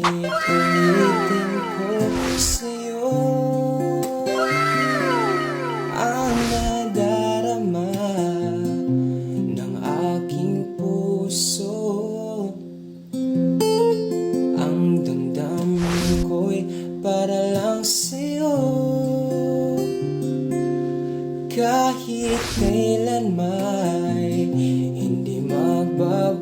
Ulit-ulitin ko sa'yo ang nadarama ng aking puso. Ang damdamin ko'y para lang sa'yo. Kahit kailan may hindi magbabago.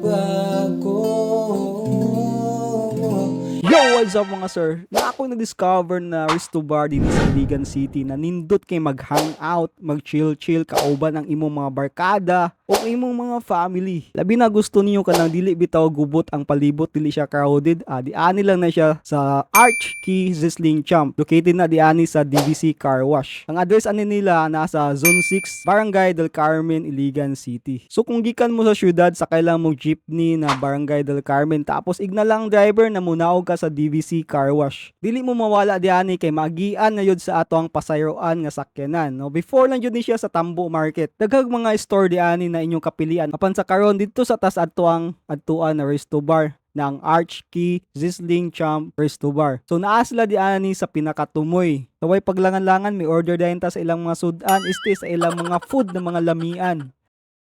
Yo, what's up, mga sir? Naa ko na-discover na resto bar diri sa Iligan City na nindot kay mag-hangout, mag-chill-chill kauban ang imong mga barkada o imong mga family. Labi na gusto niyo kanang dili bitaw gubot ang palibot, dili siya crowded. Ah, diani lang na siya sa Arch Key Sizzling Champ. Located na diani sa DVC Car Wash. Ang address ani nila nasa Zone 6, Barangay del Carmen, Iligan City. So kung gikan mo sa syudad, sakay lang mo jeepney na Barangay del Carmen, tapos igna lang driver na munaog ka sa DVC Car Wash. Dili mo mawala diani kay maagian na yun sa ato ang pasayroan nga sakyanan. No? Before lang yun ni siya sa Tambo Market. Daghang mga store diani na inyong kapilian. Apan sa karon didto sa tas adto ang adtuan na resto bar na ang Arch Key Sizzling Champ Resto Bar. So naa sila diani sa pinakatumoy. So way paglangan-langan, may order dayon ta sa ilang mga sudan este sa ilang mga food na mga lamian.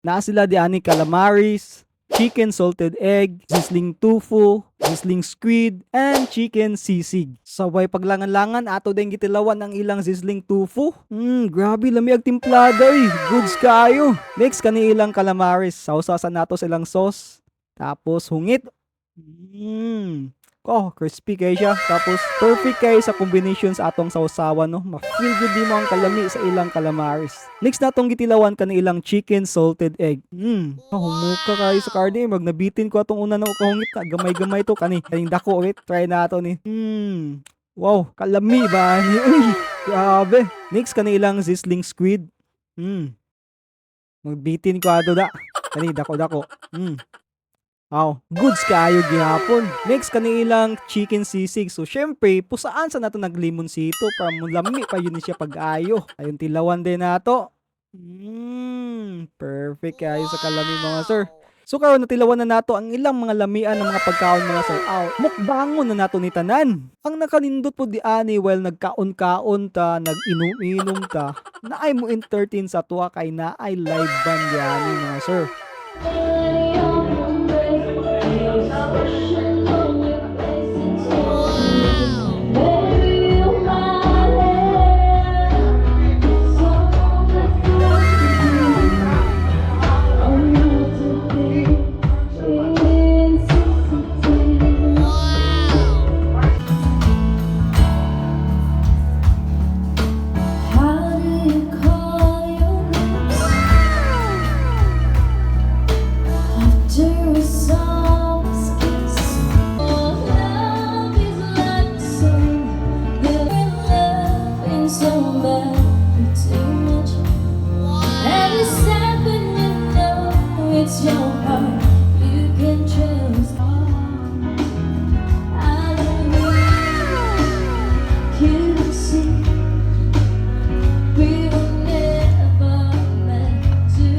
Naa sila diani calamaris, chicken salted egg, sizzling tofu, sizzling squid, and chicken sisig. Saway paglangan-langan, ato din gitilawan ang ilang sizzling tofu. Grabe lami ag timplada eh. Goods kayo. Next kani ilang calamaris, sawsaw nato sa ilang sauce. Tapos hungit. Oh, crispy kay siya. Tapos perfect kay sa combination sa atong sawsawan, no. Ma-feel gud nimo ang kalami sa ilang calamaris. Next natong gitilawan kani ilang chicken salted egg. Oh, humuka kayo sa karne, mag nabitin ko atong una na kahungit na gamay-gamay to kani. Kaning dako, wait, try na ato ni. Wow, kalami ba ni? Uy, grabe. Next kani ilang sizzling squid. Magbitin ko ato da. Kani dako-dako. Aw, goods kaayo gihapon. Next kani ilang chicken sisig. So syempre, pusaan sa nato naglimonsito para mulami pa yun ni siya pag-ayo. Ayun, tilawan din nato. Perfect kaayo sa kalami, mga sir. So karon natilawan na nato ang ilang mga lamian ng mga pagkaon, mga sir. Aw, mukbangon na nato ni tanan. Ang nakanindot po diani while nagkaon-kaon ta, nag-inom-inom ta, naay mo entertain sa tuwa kay naay live band diani, mga sir. Expression on your face and told me, baby, you're my So I'm not to be insensitive. How do you call your lips after a soft kiss? Oh, love is like the sun that we're loving somebody too much. Every second you know it's your heart you can trust. I don't need you to see we were never meant to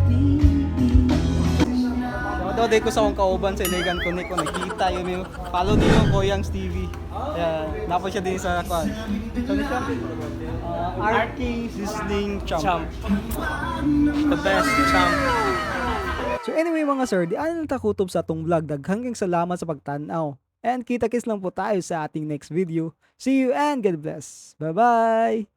be. Shoutout ko sa akong kauban sa Iligan Connect ko nakita yun yung follow niyo Koyangs TV. Yeah, napo siya din sa kwan. So siya? RK Sizzling Champ. Champ. The best champ. So anyway, mga sir, di ano lang takutob sa atong vlog. Daghang salamat sa pagtan-aw. And kita-kits lang po tayo sa ating next video. See you and God bless. Bye-bye!